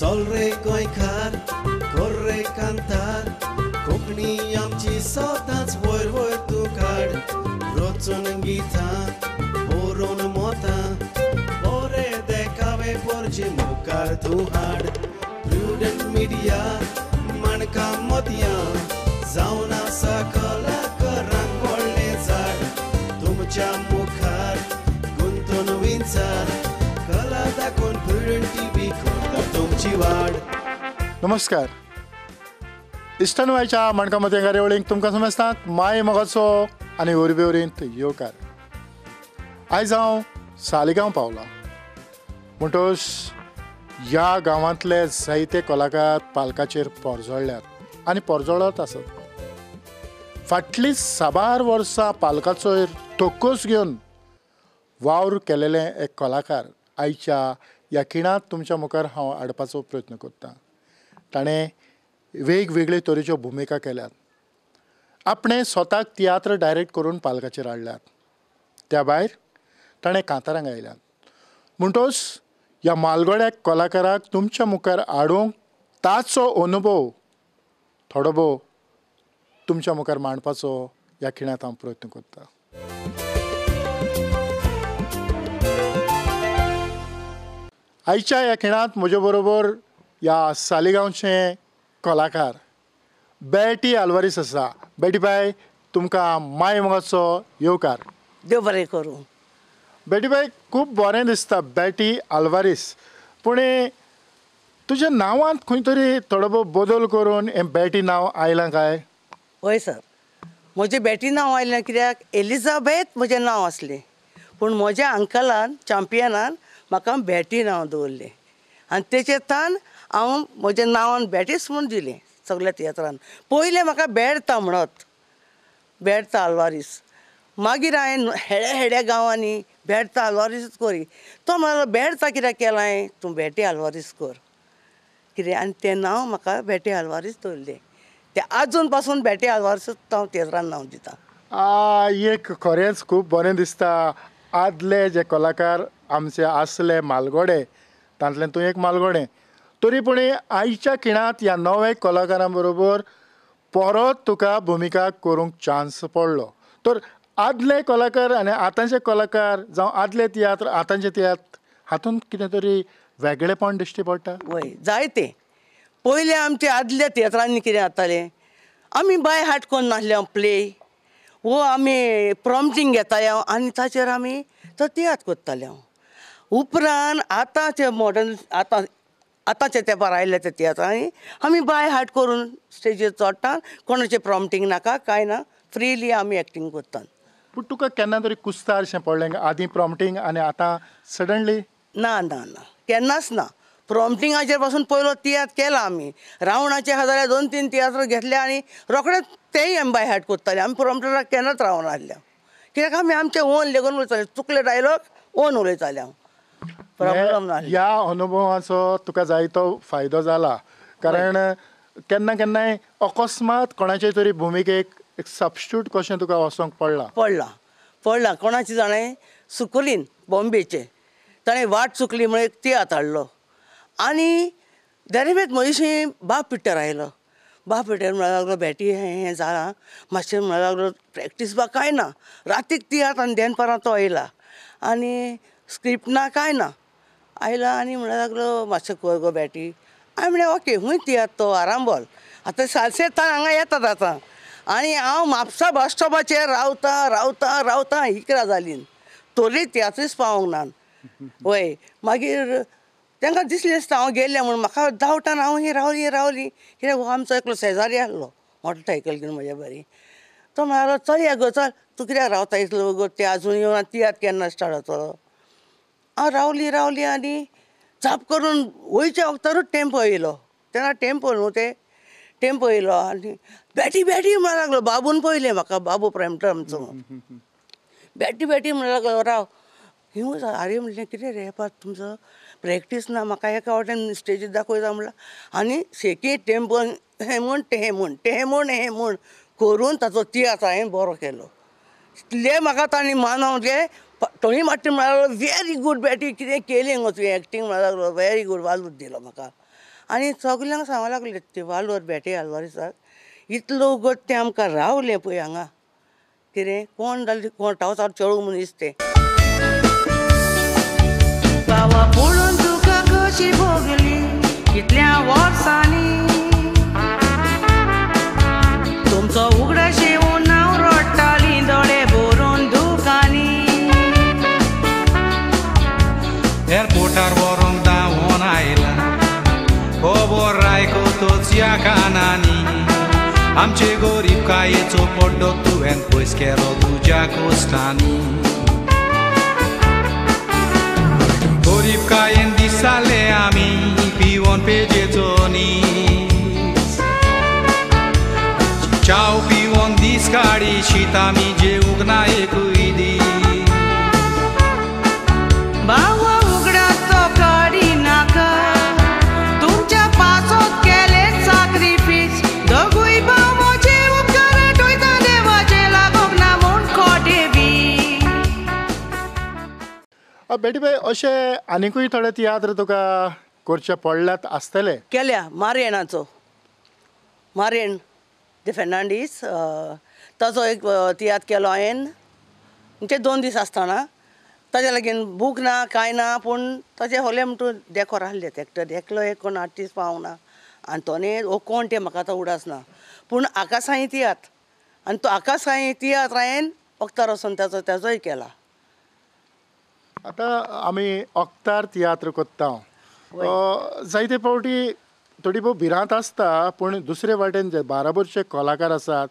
चल रे गोंयकार कर रे कांतार कोंकणी आमची सदांच वयर वयर तूं काड रचून गितां बरोवन मोतां बरे देखावे पोरजे मुखार तूं हाड प्रुडंट मिडिया माणकां मोतयां जावन आसा कलाकारांक व्हडलें झाड तुमच्या मुखार गुंतून विंचार कला दाखोवन प्रुडंट टीव्ही करता तुमची वाड. नमस्कार इश्टानवायच्या माणकां मोतयां कार्यावळींक तुमकां समजता माय मोगाचो आनी उर्बेवरींत येवकार. आयज हांव सालिगांव पावलां म्हणटोच ह्या गांवांतले जायते कलाकार पालकाचेर पोरजळ्ळ्यात आनी पोरजळत आसत. फाटलीं साबार वर्सां पालकाचेर तोकोस घेवन वावर केलेले एक कलाकार आयच्या ह्या खिणांत तुमच्या मुखार हांव हाडपाचो प्रयत्न करतां. ताणें वेगवेगळे तरेच्यो भुमिका केल्यात, आपणें स्वताक तियात्र डायरेक्ट करून पालकाचेर हाडल्यात, त्या भायर ताणें कांतारां गायल्यात. म्हणटोच ह्या मालगोड्या कलाकाराक तुमच्या मुखार हाडूंक ताचो अनुभव थोडो भोव तुमच्या मुखार मांडपाचो ह्या खिणांत हांव प्रयत्न करतां. आयच्या ह्या खिणांत म्हजे बरोबर ह्या सालिगांवचे कलाकार बेटी आल्वारीस आसा. बेटी बाय, तुमकां माय मोगाचो येवकार. देव बरें करूं. बेटी बाय, खूब बरें दिसता बेटी आल्वारीस, पूण तुज्या नांवांत खंय तरी थोडो भोव बदल करून हें बेटी नांव आयलां काय? हय सर, म्हजें बेटी नांव आयलें कित्याक एलिझाबेथ म्हजें नांव आसलें, पूण म्हज्या अंकलान चॅम्पियनान म्हाका बेटी नांव दवरलें आनी तेचे तान हांव म्हज्या नांवान बेटीच म्हूण दिलें सगल्या तियात्रान. पयलें म्हाका बेडता म्हणत, बेडता आल्वारीस. मागीर हांवें हेड्या हेड्या गांवांनी बेडता आल्वारीसूच करी. तो म्हणलो बेडता कित्याक केलां हांवें, तूं बेटी आल्वारीस कर कितें, आनी तें नांव म्हाका बेटी आल्वारीस दवरलें. तें आजून पासून बेटी आल्वारीसूच हांव तियात्रान नांव दिता. एक खरेंच खूब बरें दिसता. आदले जे कलाकार आमचे आसले मालगोडे, तांतल्यान तूं एक मालगोडे, तरी पूण आयच्या खिणांत ह्या नव्या कलाकारां बरोबर परत तुका भुमिका करूंक चान्स पडलो. तर आदले कलाकार आनी आतांचे कलाकार जावं आदले तियात्र आतांचे तियात्र हातूंत कितें तरी वेगळेपण दिश्टी पडटा? वय, जायते. पयलें आमचे आदल्या तियात्रांनी कितें जातालें, आमी बाय हार्ट करून नासले प्ले वो आमी प्रॉम्प्टींग घेताले आनी ताचेर आमी तो तियात्र करताले. उपरांत आतांचे मॉडर्न आतां आतांचे तेंपार आयले ते तियात्रांनी आमी बाय हार्ट करून स्टेजीर चडटा, कोणाचें प्रॉम्प्टींग नाका कांय ना, फ्रिली आमी एक्टींग करतात. पूण तुका केन्ना तरी कुस्तार शें पडलें आदीं प्रॉम्प्टींग आनी आतां सडनली? ना ना ना, केन्नाच ना. प्रॉम्प्टिंगाचेर पासून पयलो तियात्र केला आमी. रावणाचे आहा जाल्यार 2-3 तियात्र घेतले आनी रोखडेच तेय आमी बाय हार्ट करताले. आमी प्रॉम्प्टराक केन्नाच रावनासले, कित्याक आमी आमचे ओन लेगून उलयताले, चुकले डायलॉग ओन उलयताले हांव. प्रॉब्लम ना. ह्या अनुभवाचो तुका जायतो फायदो जाला, कारण केन्ना केन्नाय अकस्मात कोणाचे तरी भुमिकेक एक सबस्टिट्यूट कशें तुका वचोंक पडलां? पडलां पडलां. कोणाची जाणें सुकुलीन बॉम्बेचें, ताणें वाट चुकली म्हण एक तियात्र हाडलो आनी दरेवेत म्हजीशी बाब पिटर आयलो. बाब पिटर म्हणूंक लागलो बेटी हें हें जालां मातशें, म्हणूंक लागलो प्रॅक्टीस बा कांय ना, रातीक तियात्र आनी देनपारां तो आयला आनी स्क्रिप्ट ना कांय ना, आयला आनी म्हणूंक लागलो मातशें कर गो बेटी. हांवें म्हणलें ओके, खूंय तियात्र तो आरांबोल. आतां सालसेतान हांगा येतात आतां आनी हांव म्हापसा बस स्टॉपाचेर रावतां रावतां रावतां 11 जालीं तरी तियात्रूच पावोंक ना. वय, मागीर तांकां दिसलें आसता हांव गेल्लें म्हूण, म्हाका दावटान हांव ही रावलीं रावलीं कित्याक हो आमचो एकलो शेजारी आसलो मोटरसायकल घेवन म्हज्या बरी, तो म्हणलो चल या गो चल, तूं कित्याक रावता इतलो गो, ते आजून येवन तियात्र केन्ना स्टार्ट जातलो. हांव रावलीं रावलीं आनी चाप करून वयच्या वखतारूच टेम्पो येयलो. तेन्ना टेम्पो न्हू ते, टेम्पो येयलो आनी बेटी बेटी म्हणूंक लागलो. बाबून पळयलें म्हाका, बाबू प्रेमटर आमचो, बेटी बेटी म्हणूंक लागलो. राव हिंव, आरे म्हणलें कितें रे पात तुमचो प्रॅक्टीस ना, म्हाका एका वाटेन स्टेजीर दाखयता म्हणल्यार. आनी शेकी टेम्पोन हें म्हूण तें म्हूण तें म्हूण हें म्हूण करून ताचो तियात्र हांवें बरो केलो. इतलें म्हाका तांणी मानवलें. टोनी मार्टीन म्हणलो व्हेरी गूड बेटी, कितें केलें गो तुवें एक्टींग, म्हणलो व्हेरी गूड, वालूच दिलो म्हाका. आनी सगल्यांक सांगूंक लागले ते वालोर बेटे आल्वारीसाक इतलो वगत तें आमकां रावलें पळय हांगा कितें कोण जालें कोण टावसार चेडूं मनीस तें बाबा पळोवन तुका कशी भोगली कितल्या वर्सांनी तुमचो उगडास येवन हांव रडटाली दोळे भरून दुकांनी एअरपोर्टार व्हरोंक धांवोन आयला खबर आयकतच ह्या कानांनी आमचे गरीबकायेचो पड्डो तुवें पयस केलो तुज्या कश्टांनी गरीबकायेन दिसाले आमी पिवन पेजेचो नीस चाव पिवन दीस काडी शीत आमी जेवूंक ना एकूय दीस बाबा उगडाचो काडी नाका तुमच्या पासत केले साक्रिफीस दोगूय भाव म्हजे उपकार आठयता देवाचे लागूंक ना म्हूण खोटें बी. बेटी बाय अशे आनिकूय थोडे तियात्र तुका करचे पडल्यात आसतले? केल्या मारयणाचो मारयण दे फेर्नांडीस ताचो एक तियात्र केलो हांवें म्हणजे 2 दीस आसतना ताज्या लागीं बूक ना कांय ना पूण ताजे होले म्हणटून डेकोर आहले एक्टर एकलो एक कोण आर्टिस्ट पावंक ना आनी तोने हो कोण तें म्हाका आतां उडास ना पूण आकासाई तियात्र आनी तो आकासाई तियात्र हांवें वखदार वचून ताचो ताजोय केला. आतां आमी ओक्तार तियात्र करता जायते फावटी थोडी भोव भिरांत आसता पूण दुसरे वाटेन जे बाराबरचे कलाकार आसात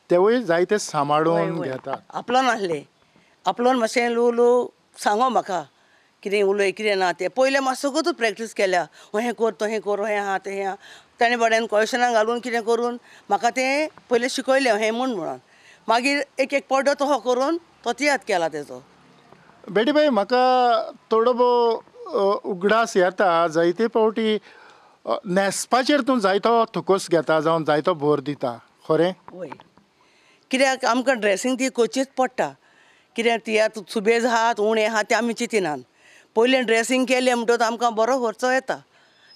तेवूय जायते सांबाळून घेतात. आपलो नासले आपलोन मातशें ल्हव ल्हव सांगो म्हाका कितें उलय कितें ना तें पयलें मातसोकूच प्रॅक्टीस केल्या अहें कर तहें कर अहें आहा तें आहा ताणें बड्यान क्वेशनां घालून कितें करून म्हाका तें पयलें शिकयलें अहें म्हूण म्हणून मागीर एक एक पड्डो तसो करून तो तियात्र केला तेजो. बेटी बाय म्हाका थोडो भोव उगडास येता जायते फावटी न्हेसपाचेर तूं जायतो थुकोस घेता जावं जायतो भर दिता खरें? वय कित्याक आमकां ड्रेसींग ती करचीच पडटा कित्याक तियात्र सुबेज आहात उणें आहा तें आमी चिंतिनात पयलें ड्रेसींग केलें म्हणटकच आमकां बरो खर्चो येता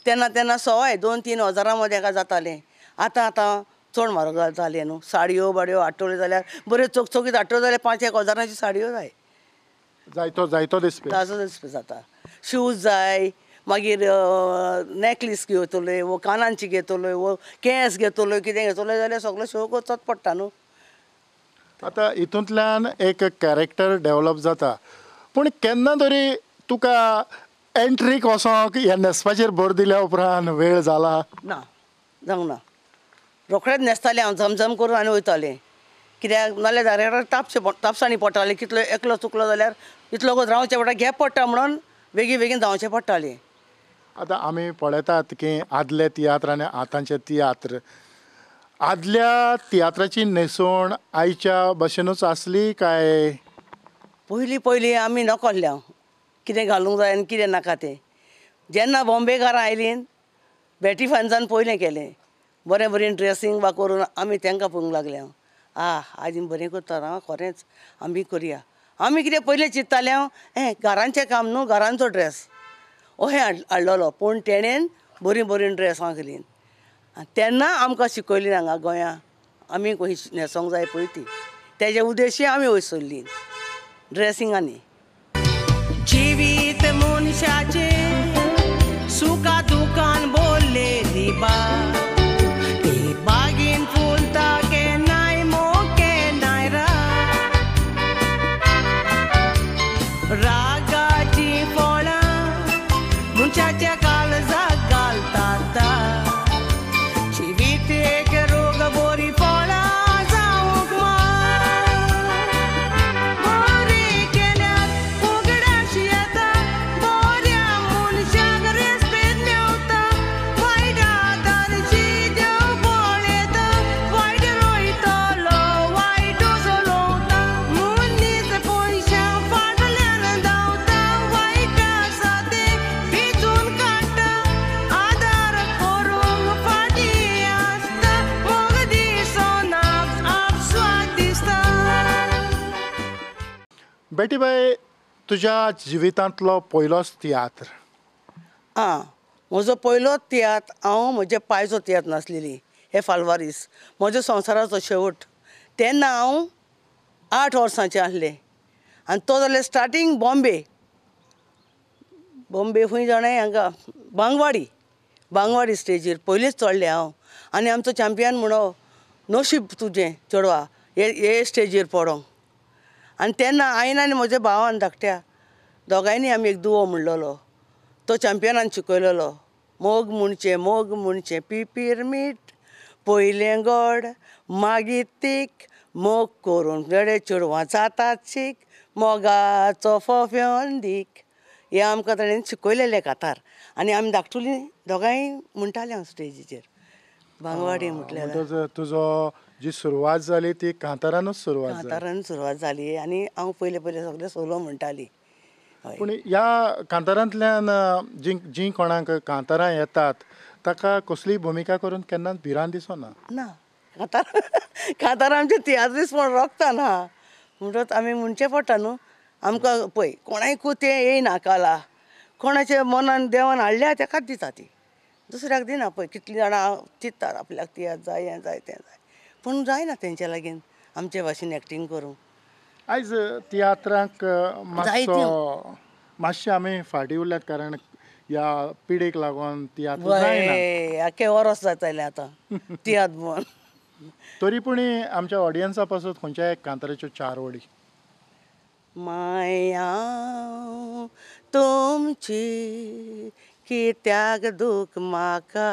तेन्ना तेन्ना सवाय 2-3 हजारां मदें एका जातालें आतां आतां चड म्हारग जालें न्हू साडयो बाडयो हाडटल्यो जाल्यार बऱ्यो चकचकीत हाडटल्यो जाल्यार 5-1 हजारांची साडयो जाय जायतो जायतो दिसपी ताजो दिसपी जाता शूज जाय मागीर नॅकलीस घेतलोय वो कानांची घेतलोय वो केंस घेतलोय कितें घेतलोय जाल्यार सगळो शो करचोच पडटा न्हू. आतां हितूंतल्यान एक कॅरेक्टर डेवलप जाता पूण केन्ना तरी तुका एंट्रीक वचोंक ह्या न्हेसपाचेर भर दिल्या उपरांत वेळ जाला? ना जावंक ना रोखडेंच न्हेसतालें हांव झमझम करून आनी वयतालें कित्याक नाल्यार दारार तापशे तापसाणी पडटालें कितलो एकलो चुकलो जाल्यार इतलो वगत रावचें पडटा गॅप पडटा म्हणून बेगीन बेगीन धांवचें पडटालें. आतां आमी पळयतात की आदले तियात्र आनी आतांचे तियात्र आदल्या तियात्राची न्हेसवण आयच्या भशेनूच आसली काय? पयलीं पयलीं आमी नको आहले कितें घालूंक जाय आनी कितें नाका तें जेन्ना बॉम्बेकारां आयलीं बेटी फान्सान पयलें केलें बरें बरें ड्रेसींग बा करून आमी तांकां पळोवंक लागले आ आजी बरें करतात आं खरेंच आमी करया आमी कितें पयलें चिंत्ताले हांव हें घरांचें काम न्हू घरांचो ड्रेस अहें हाडलेलो पूण तेणेन बरीं बरीं ड्रेसां केलीं तेन्ना आमकां शिकयली हांगा गोंया आमी खंय न्हेसोंक जाय पळय ती तेजे उद्देशी आमी वयर सरली ड्रेसिंगांनी. जिवीत मनशाचें सुखा दुखान बोल्लेली बाग ती बागेन फुलता केन्नाय मोग केन्नाय राग रागाची फळां मनशाच्या काळजाक घालतात जिवीत एक रोग बरी फळां जावंक बरी केल्यार उगडास येता बऱ्या मनशाक रेस्पेद मेवता वायटा दर्शी देव पळयता वायट रोयतलो वायट चलोवता मनीस पयशां फाटल्यान धांवता वायट आसा तें विचून काडटा आदार करूंक फाटीं आसता मोग दिसना आपस्वाद दिसता. बेटी बाय तुज्या जिवितांतलो पयलोच तियात्र? आं म्हजो पयलोच तियात्र हांव म्हज्या पायचो तियात्र नासलेली हे फालवारीस म्हज्या संवसाराचो शेवट तेन्ना हांव 8 वर्सांचें आसलें आनी तो जाल्यार स्टार्टींग बॉम्बे बॉम्बे खंय जाणा हांगा बांगवाडी बांगवाडी स्टेजीर पयलींच चडलें हांव आनी आमचो चॅम्पियन म्हणो नशीब तुजें चेडवा हे स्टेजीर पडोंक. आनी तेन्ना आईन आनी म्हज्या भावान धाकट्या दोगांयनी आमी एक दुवो म्हणलेलो तो चॅम्पियनान शिकयलेलो मोग म्हणचें पिपीर मीठ पयलें गोड मागीर तीख मोग करून गडे चेडवां जातात शीक मोगाचो फोफ्योन दीक हें आमकां ताणें शिकयलेलें कांतार आनी आमी धाकटुलीं दोगांय म्हणटालीं हांव स्टेजीचेर बांगवाडी म्हटल्यार. तुजो जी सुरवात जाली ती कांतारानूच सुरवात जाली. कांतारान सुरवात जाली आनी हांव पयले पयले सगळे सोलो म्हणटाली. पूण ह्या कांतारांतल्यान जी जी कोणाक कांतारां येतात ताका कसलीय भुमिका करून केन्नाच भिरांत दिसना. ना कांतार कांतारां आमचे तियात्रीस म्हण रोगता ना म्हणटच आमी म्हणचें पडटा न्हू आमकां पळय कोणाकूय तें येयना कला कोणाच्या मनान देवान हाडल्या तेकाच दिता ती दुसऱ्याक दिना. पळय कितलीं जाणां चिंततात आपल्याक तियात्र जाय हें जाय तें जाय पूण जायना तेंच्या लागीं आमचे भाशेन एक्टींग करूंक. आयज तियात्रांक मातसो मातशें आमी फाटीं उरल्यात कारण ह्या पिडेक लागून तियात्र जायना. आख्खें वरस जातलें आतां तियात्र बंद. तरी पूण आमच्या ऑडियन्सा पासून खंयच्या एक कांताराच्यो 4 वळी. माया तुमची कित्याक दूख म्हाका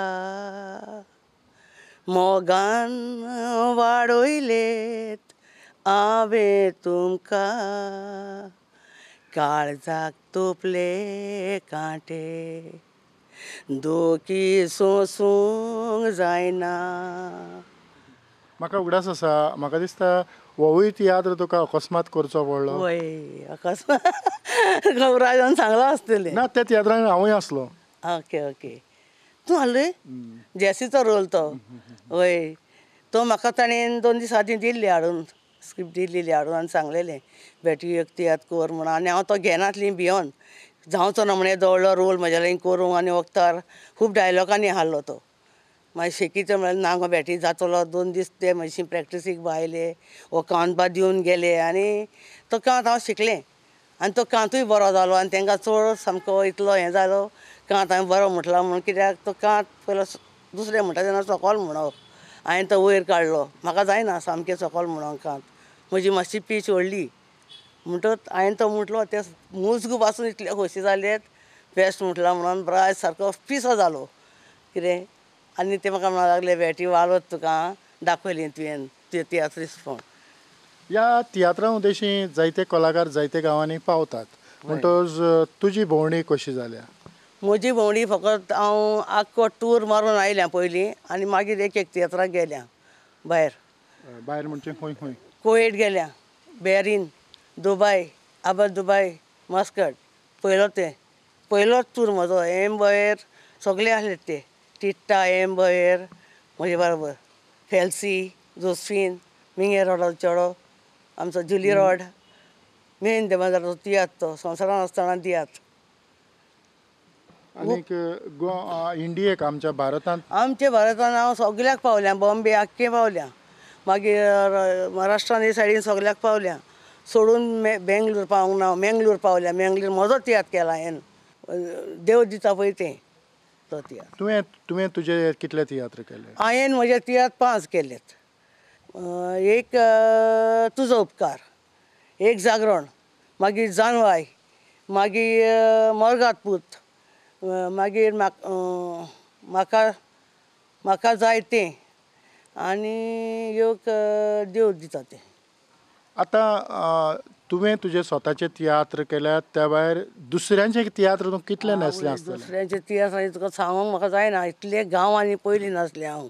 मोगान वाडयलेत हांवें तुमकां काळजाक तोपले कांटे दोकी सोंसूंक जायना. म्हाका उगडास आसा म्हाका दिसता होवूय तियात्र तुका अकस्मात करचो पडलो. वय अकस्मात गौराजान सांगलां आसतलें. ना त्या तियात्रान हांवूय आसलो. ओके ओके तूं आहले जेसीचो रोल तो. वय तो म्हाका ताणें 2 दीस आदीं दिल्ली हाडून स्क्रिप्ट दिल्ली हाडून आनी सांगलेलें बेटी एक तियात्र कर म्हणून आनी हांव तो घेनासली भियोन जावचो ना म्हण दवरलो रोल म्हज्या लागीं करूंक आनी वखदार खूब डायलॉगांनी हाडलो तो. मागीर शेकीचो म्हळ्यार ना गो बेटी जातलो 2 दीस ते मातशी प्रॅक्टिसीक आयले वो कांत दिवन गेले आनी तो कांत हांव शिकलें आनी तो कांतूय बरो जालो आनी तांकां चड सामको इतलो हें जालो कांत हांवें बरो म्हटला म्हणून कित्याक तो कांत पयलो दुसरें म्हणटा तेन्ना सोकोल म्हणप हांवें तो वयर काडलो म्हाका जायना सामकें सोकोल म्हणोंक कांत म्हजी मातशी पीच व्हडली म्हणटच हांवें तो म्हटलो ते मुजगू पासून इतले खोशी जालेत बेस्ट म्हटला म्हणून ब्राय सारको पिसो जालो कितें. आनी ते म्हाका म्हणूंक लागले बेटी वालोत तुका दाखयली तुवें ते तियात्रीस म्हण. ह्या तियात्रा उद्देशी जायते कलाकार जायते गांवांनी पावतात म्हणटच तुजी भोंवडी कशी जाल्या? म्हजी भोंवडी फकत हांव आख्खो टूर मारून आयल्या पयलीं आनी मागीर एक एक तियात्राक गेल्या भायर. भायर म्हणजे खंय खंय? कुवेट गेल्या, बॅरीन, दुबय, आबा दुबय, मस्कट पयलो ते पयलोच टूर म्हजो. एम बयर सगळे आसले ते टिट्टा एम बयर म्हजे बरोबर फेल्सी जोस्फीन मिंगे रोडाचो चेडो आमचो जुली रॉड मेन देमाजाचो तियात्र तो संवसारान आसतना तियात्र. आनीक इंडियेक आमच्या भारतांत? आमच्या भारतांत हांव सगल्याक पावल्या बॉम्बे आख्खे पावल्या मागीर महाराष्ट्रान हे सायडीन सगल्याक पावल्या सोडून बेंगलोर पावूंक ना मेंगलोर पावल्या. मेंगलोर म्हजो तियात्र केला हांवें देव दिता पळय तें तो तियात्र. तुवें तुवें तुजे कितले तियात्र केले? हांवें म्हजे तियात्र 5 केलेत. एक तुजो उपकार, एक जागरण, मागीर जानवाय, मागीर मोरगात पूत, मागीर म्हाका म्हाका जाय तें आनी एक देव दिता तें. आतां तुवें तुजे स्वताचे तियात्र केल्यात त्या भायर दुसऱ्यांचे तियात्र तूं कितले नासले आसतले? दुसऱ्यांचे तियात्र तुका सांगूंक म्हाका जायना इतले गांवांनी पयलीं नासलें हांव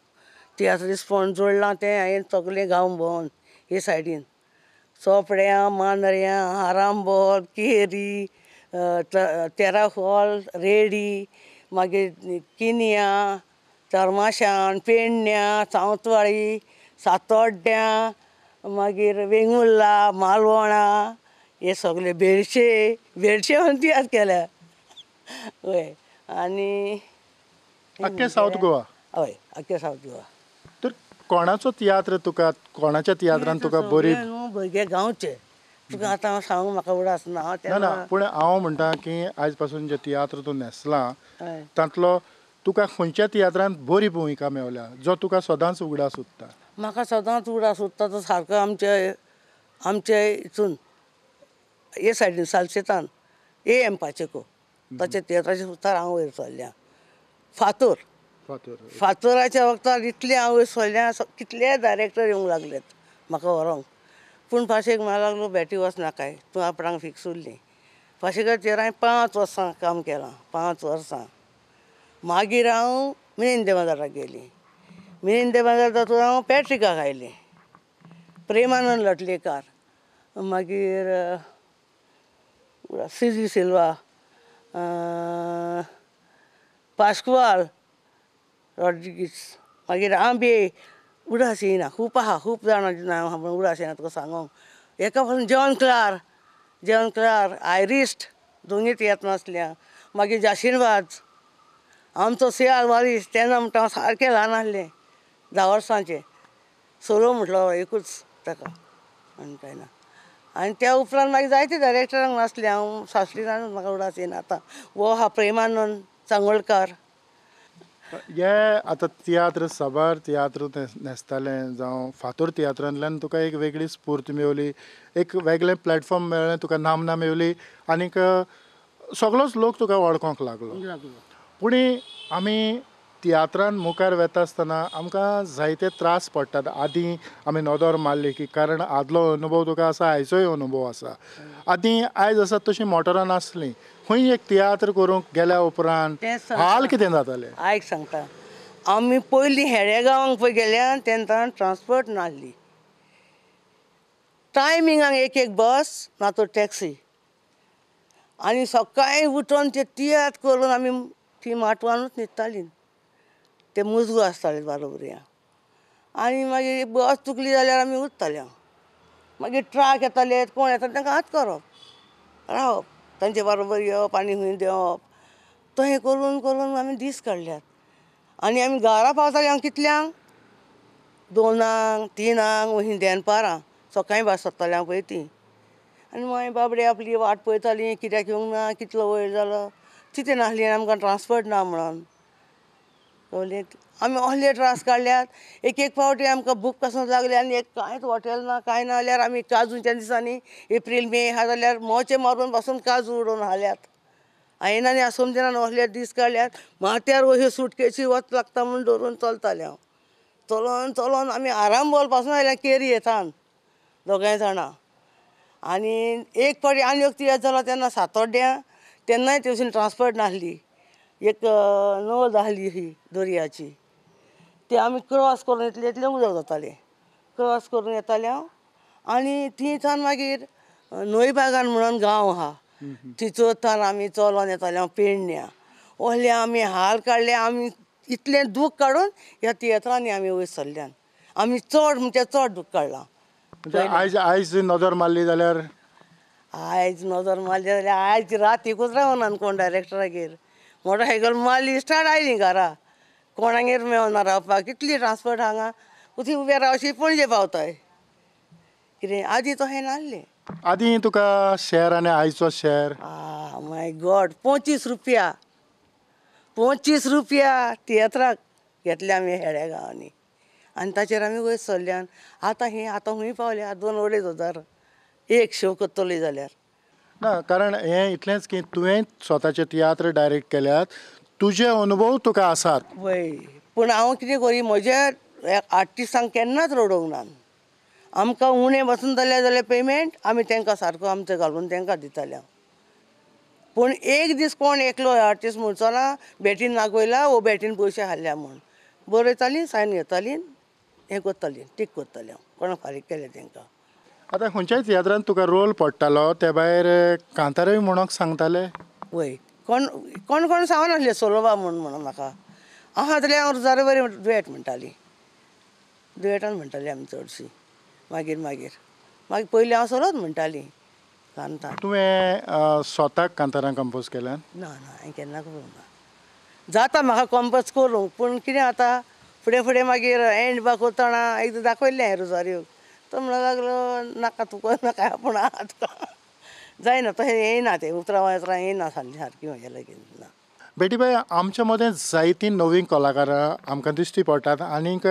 तियात्रिस्पण जोडलां तें हांवें सगलें गांव भोंवन हे सायडीन चोपड्यां मांद्र्यां आरांबोल केरी तेराखोल रेडी मागीर किनिया तरमाशान पेडण्यां सावतवाडी सातोड्ड्यां मागीर वेंगुर्ला मालवणा हे सगळे भेडशे भेडशे म्हण तियात्र केल्या. वय आनी आख्खे सावथ गोवा? हय, आख्खे सावथ गोवा. तर कोणाचो तियात्र तुका, कोणाच्या तियात्रान तुका बरी? भुरगे गांवचे तुका आतां हांव सांगूंक म्हाका उडास ना. ना, पूण हांव म्हणटा की आयज पासून जे तियात्र तूं न्हेसला तांतलो तुका खंयच्या तियात्रान बरी भुमिका मेवल्या जो तुका सदांच उगडास उरता? म्हाका सदांच उगडास उरता तो सारको आमचे आमचे हितून हे सायडीन सालसेतान ए एम पाचेको ताच्या तियात्राच्या सुद्दां हांव वयर सरल्या. फातोर, फातोराच्या वखदार इतलें हांव वयर सरल्या, कितले डायरेक्टर येवंक लागलेत म्हाका व्हरोंक. पूण पाशेक म्हणूंक लागलो बेटी वच नाकाय, तूं आपणाक फिक्स उरली. पाशेकाचेर हांवें 5 वर्सां काम केलां, 5 वर्सां. मागीर हांव मिनेंद बाजाराक गेली. मिनेंद बाजार तातूंत हांव पॅट्रिकाक आयलें, प्रेमानंद लोटलेकार, मागीर सिजी सिल्वा, पास्कुआल रॉड्रिगीस, मागीर आंबे, उडास येयना खूब आहा, खूब जाणांची नांव आहा पूण उडास येयना तुका सांगोंक. एका पासून जॉन क्लार, जॉन क्लार आयरिस्ट दोनूय तियात्र नासल्या. मागीर जाशीनवाज, आमचो सियाल वारीस, तेन्ना म्हणटा हांव सारकें ल्हान आसलें, 10 वर्सांचें, सोलो म्हटलो एकूच ताका आनी कांय ना. आनी त्या उपरांत मागीर जायते डायरेक्टरांक नासलें हांव, सासरीनानूच म्हाका उडास येयना आतां. वो आहा प्रेमानंद चांगोळकार. हे आतां तियात्र साबार तियात्र न्हेसतालें जावं फातोर तियात्रांतल्यान तुका एक वेगळी स्फूर्त मेवली, एक वेगळें प्लॅटफॉर्म मेळ्ळें, तुका नामना मेवली आनीक सगळोच लोक तुका वळखोंक लागलो. पूण आमी तियात्रान मुखार वेता आसतना आमकां जायते त्रास पडटात. आदीं आमी नदर मारली की, कारण आदलो अनुभव तुका आसा, आयचोय अनुभव आसा. आदीं आयज आसा तशीं मोटरां नासलीं, खंय एक तियात्र करूंक गेल्या उपरांत हाल कितें जातालें? आयक सांगता, आमी पयलीं हेडे गांवांक पळय गेल्या तेन्ना ट्रांसपोर्ट नासली, टायमिंगाक एक एक बस ना तर टॅक्सी, आनी सकाळीं उठून ते तियात्र करून आमी ती माटवानूच न्हिदतालीं, ते मुजगो आसताले बारोबर. आनी मागीर बस चुकली जाल्यार आमी उरताले, मागीर ट्रक येताले, कोण येताले तांकां हात करप, रावप, तांचे बारोबर येवप आनी खंय देंवप, तशें करून करून आमी दीस काडल्यात. आनी आमी घरा पावताले हांव कितल्यांक, 2 3 वही देनपारां, सकाळीं भास सोदतालें हांव पळय ती. आनी मागीर बाबडे आपली वाट पळयतालीं, कित्याक येवंक ना, कितलो वयर जालो, कितें नासली आमकां ट्रांसपोर्ट ना म्हणून. कळ्ळें, आमी असले त्रास काडल्यात. एक एक फावटी आमकां भूक पासून लागली आनी एक कांयच हॉटेल ना कांय ना जाल्यार आमी काजूच्या दिसांनी एप्रील मे आहा जाल्यार मोचे मारून पासून काजू उडोवन हाल्यात. आयना आनी आसोमतेनान असले दीस काडल्यात. माथ्यार अश्यो सुटकेशी वत लागता म्हूण दवरून चलतालें हांव, चलोन चलोन आमी आरांबोल पासून आयल्या केरी येतान दोगांय जाणां. आनी एक फावटी आनी एक तियात्र जालो तेन्ना सातोड्ड्यां, तेन्नाय तेवशीन ट्रांसपोर्ट नासली, एक नळ आसली ही दर्याची, ती आमी क्रॉस करून इतलें इतलें उदक जातालें, क्रॉस करून येतालें हांव. आनी थंयच्यान मागीर न्हंय बागान म्हणून गांव आहा, थंयच्यान आमी चलोन येताले हांव पेडण्यां. असले आमी हाल काडले, आमी इतलें दूख काडून ह्या तियात्रांनी आमी वयर सरल्यान. आमी चड म्हणजे चड दूख काडलां. आयज आयज नदर मारली जाल्यार, आयज नदर मारली जाल्यार आयज रातीकूच रावना कोण डायरेक्टरागेर, मोटरसायकल मारली स्टार्ट आयली घरा, कोणागेर मेळना रावपाक, कितली ट्रांसपोर्ट हांगा उथी उबे रावशी पणजे पावताय कितें. आदीं तशें नासलें. आदीं तुका शॅर आनी आयचो शॅर, आ my God, 25 रुपया, 25 रुपया तियात्राक घेतले आमी हेड्या गांवांनी, आनी ताचेर आमी वयर सरल्यान. आतां हें आतां खंय पावल्या, 2-2.5 हजार एक शो करतली जाल्यार ना. कारण हें इतलेंच की तुवें स्वताचे तियात्र डायरेक्ट केल्यात, तुजे अनुभव तुका आसात. वय, पूण हांव कितें करी, म्हज्या आर्टिस्टांक केन्नाच रडोवंक ना. आमकां उणें बसून जाल्यार जाल्यार पेमेंट आमी तांकां सारको आमचो घालून तांकां दिताले हांव. पूण एक दीस कोण एकलो आर्टिस्ट म्हणचो ना बेटीन नागयला वो बेटीन पयशे हाडल्या म्हूण, बरयतालीं, सायन घेतालीं, हें करतालीं, टीक करतालें हांव, कोणाक फारीक केलें तांकां. आतां खंयच्याय तियात्रांत तुका रोल पडटालो ते भायर कांतारय म्हणूंक सांगताले? वय, कोण कोण कोण सांगनासले सोलोबा म्हूण म्हणून म्हाका आहा जाल्यार हांव रुजारी बरी डुयेट म्हणटाली, डुयेटान म्हणटाली आमी चडशी. मागीर मागीर मागीर पयलीं हांव सोलोच म्हणटाली कांतार. तुवें स्वताक कांतारां कंपोज केल्यान? ना ना, हांवें केन्ना करूंक ना. जाता म्हाका कंपोज करूंक, पूण कितें आतां फुडें फुडें मागीर एंड बा करतना एकदां दाखयल्लें हांवें रोजारियोक, तो म्हणूंक लागलो नाका तूं कर नाका, आपूण आहा तुका जायना तशें येयना तें उतरां उतरां येयना सारकी म्हज्या लागीं ना. बेटीबाय, आमच्या मदें जायतीं नवीं कलाकारां आमकां दिश्टी पडटात आनीक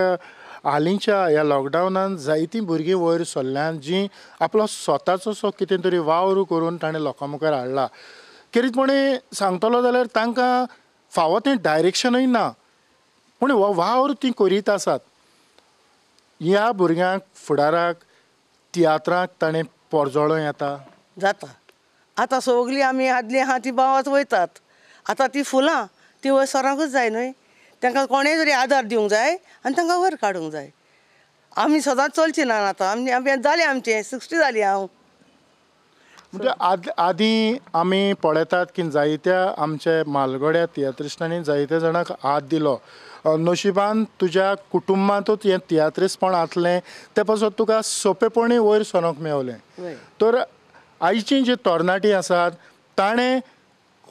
हालींच्या ह्या लॉकडावनान जायतीं भुरगीं वयर सरल्यान जीं आपलो स्वताचो असो कितें तरी वावर करून ताणें लोकां मुखार हाडला. खेरीतपणी सांगतलो जाल्यार तांकां फावो तें डायरेक्शनूय ना, पूण हो वावर तीं करीत आसात. ह्या भुरग्यांक फुडाराक तियात्राक ताणें पोरजोळो येता जाता. आतां सगळीं आमी आदलीं आहा ती बावात वयतात, आतां ती फुलां ती वयर सरांकूच जाय न्हय, तांकां कोणें तरी आदार दिवंक जाय आनी तांकां वयर काडूंक जाय. आमी सदांच चलची ना आतां, आमी आमी जालें आमचें 60 जाली हांव. म्हणजे आदीं आमी पळयतात की जायत्या आमचे म्हालगड्या तियात्रिस्टांनी जायत्या जाणांक हात दिलो. नशिबान तुज्या कुटुंबांतूच हें तियात्रिस्टपण आसलें, ते पासत तुका सोंपेपणी वयर सरोंक मेवलें. तर आयची जी तरणाटी आसात ताणें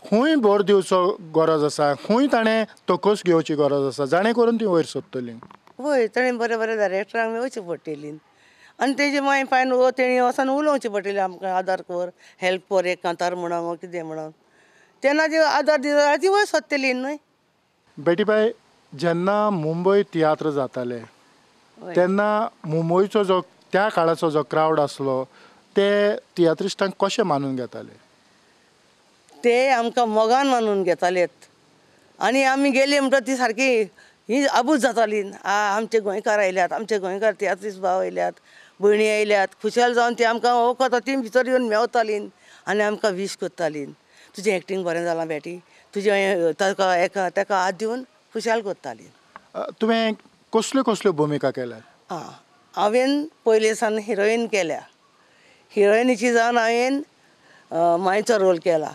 खूंय भर दिवचो गरज आसा, खूंय ताणें तकस घेवची गरज आसा, जाणें करून ती वयर सोदतली. वय, ताणें बरें बरें डायरेक्टरांक मेळचें पडटली आनी तेजे मांय पायन तेणी वचोन उलोवचें पडटलें, आमकां आदार कर, हेल्प कर, एक कांतार म्हणोन कितें म्हणोन, तेन्ना ती आदार दिता जाल्यार ती वयर सोदतली न्हय. बेटीबाय, जेन्ना मुंबय तियात्र जाताले तेन्ना मुंबयचो जो त्या काळाचो जो क्रावड आसलो ते तियात्रिस्टांक कशें मानून घेताले? ते आमकां मोगान मानून घेतालेत आनी आमी गेले म्हणटा ती सारकी ही आबूज जाताली, आमचे गोंयकार आयल्यात, आमचे गोंयकार तियात्रिस्ट भाव आयल्यात, भयणी आयल्यात, खुशाल जावन ती आमकां वखद ती भितर येवन मेवताली आनी आमकां वीश करताली, तुजें एक्टींग बरें जालां बेटी, तुजें ताका एका ताका हात दिवन खुशाल करताली. तुवें कसल्यो कसल्यो भुमिका केल्यात? आं, हांवें पयले सान हिरोईन केल्या, हिरोईनीची जावन हांवें मांयचो रोल केला.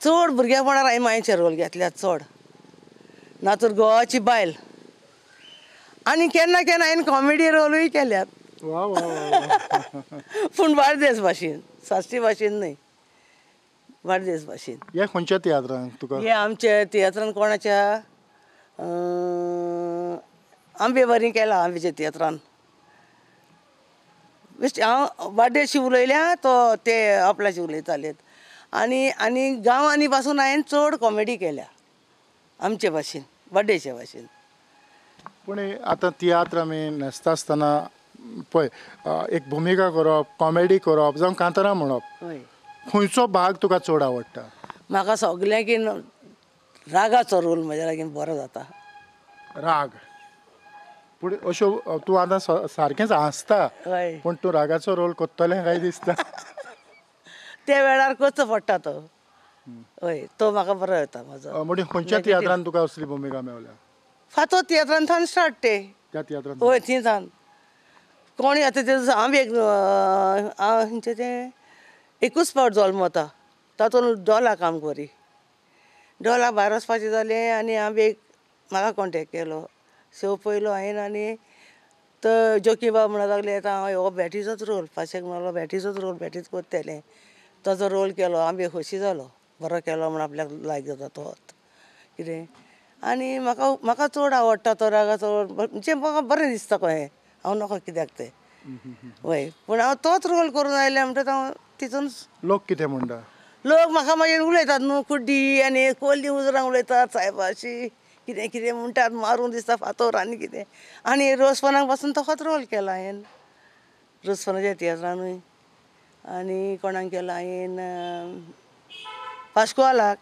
चड भुरगेपणार हांवें मांयचे रोल घेतल्या चड, ना तर गोवाची बायल, आनी केन्ना केन्ना हांवें कॉमेडी रोलूय केल्यात, पूण बार्देस भाशेन, साश्टी भाशेन न्हय, बार्देस भाशेन. हे खंयच्या तियात्रान तुका? हे आमच्या तियात्रान कोणाच्या आंबेबारी केला, आंबेच्या तियात्रान. हांव बार्देशी उलयल्या तो ते आपल्याशी उलयतालेत आनी आनी गांवांनी पासून हांवें चड कॉमेडी केल्या आमचे भाशेन, बार्देशे भाशेन. पूण आतां तियात्र आमी न्हेसता आसतना पळय एक भुमिका करप, कॉमेडी करप, जावं कांतारां म्हणप, खंयचो भाग तुका चड आवडटा? म्हाका सगळ्यांकीन रागाचो रोल म्हज्या लागीं बरो जाता. राग? पूण अश्यो तूं आतां सारकेंच हांसता, पूण तूं रागाचो रोल करतलें काय दिसता? त्या वेळार करचो पडटा तो. हय, तो म्हाका बरो येता म्हजो. म्हणजे खंयच्या तियात्रान तुका असली भुमिका मेवल्या? फातो तियात्रान थावन स्टार्ट ते. त्या तियात्रान? हय, थंय थावन. कोणी आतां ते हांव एक खंयचें तें एकूच फावट जल्मता, तातूंत डोला काम करी, डोला भायर वचपाचें जालें आनी हांव एक म्हाका कॉन्टेक्ट केलो, सो पयलो हांवें आनी तो जोकी बाब म्हणूंक लागले आतां हांव हो बॅटीचोच रोल, पाशेक म्हणलो बॅटीचोच रोल, बॅटीच करतलें, ताजो रोल केलो, आमी खोशी जालो, बरो केलो म्हण आपल्याक लायक जाता तो कितें. आनी म्हाका म्हाका चड आवडटा तो रागाचो, म्हणजे म्हाका बरें दिसता कहें, हांव नको कित्याक तें. वय, पूण हांव तोच रोल करून आयलें म्हणटकच हांव तितून. लोक कितें म्हणटा? लोक म्हाका मागीर उलयतात न्हू, कुड्डी आनी कोल्ली उजरां उलयतात, सायबाशी कितें कितें म्हणटात, मारूंक दिसता फातोर आनी कितें. आनी रोजफनाक पासून तसोच रोल केला हांवें, रोजफनाच्या तियात्रानूय, आनी कोणाक केला हांवें पास्कोआलाक,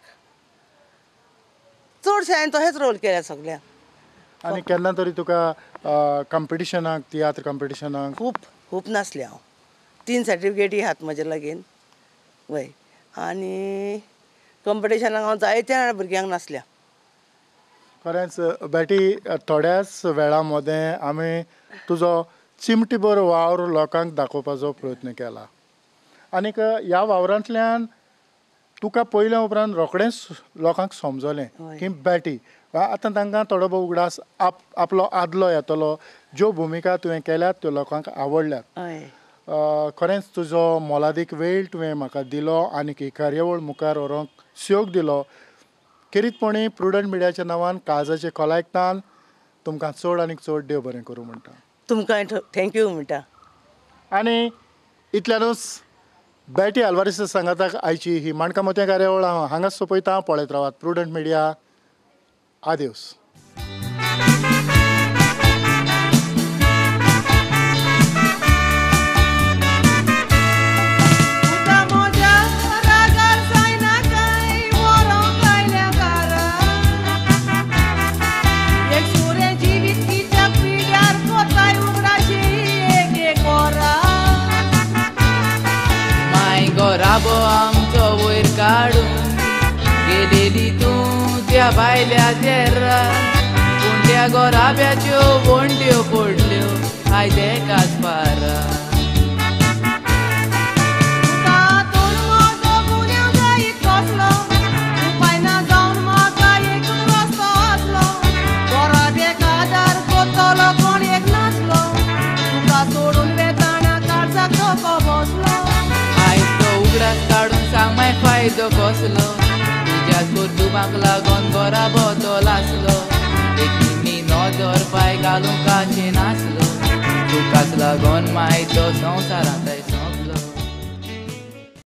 चडशें हांवें तशेंच रोल केल्या सगळ्यांक. आनी केन्ना तरी तुका कंपिटिशनाक, तियात्र कंपिटिशनाक? खूब खूब नासलें हांव, 3 सर्टिफिकेटी आहात म्हजे लागीं. वय, आनी कंपिटिशनाक हांव जायत्या भुरग्यांक नासल्या. खरेंच बेटी, थोड्याच वेळा मदें आमी तुजो चिमटीभर वावर लोकांक दाखोवपाचो प्रयत्न केला आनीक ह्या वावरांतल्यान तुका पयल्या उपरांत रोखडेंच लोकांक समजलें की बेटी आतां तांकां थोडो भोव उगडास आपलो आदलो येतलो, ज्यो भुमिका तुवें केल्यात त्यो लोकांक आवडल्यात. खरेंच तुजो मोलादीक वेळ तुवें म्हाका दिलो आनीक ही कार्यावळ मुखार व्हरूंक सहयोग दिलो. खेरीतपणी प्रुडंट मिडियाच्या नांवान काळजाचे खोलायकतान तुमकां चड आनीक चड देव बरें करूं म्हणटा. तुमकां thank you म्हणटा. आनी इतल्यानूच बॅटी आल्वारीस सांगाताक आयची ही माणकां मोतयां कार्यावळ हांव हांगाच सोंपयता. पळयत रावात प्रुडंट मिडिया. आदेवस. गोराबो आमचो वयर काडून गेलेली तूं त्या भायल्या तेर्रा, पूण त्या गोराब्याच्यो वणट्यो पडल्यो आयज एकाच पारा. फायदो कसलो तुज्याच कुटुंबाक लागोन गोराबो तो लासलो, एक निमणी नदर पांय घालूंक काचें नासलो, तुकाच लागोन माय तो संवसारांत.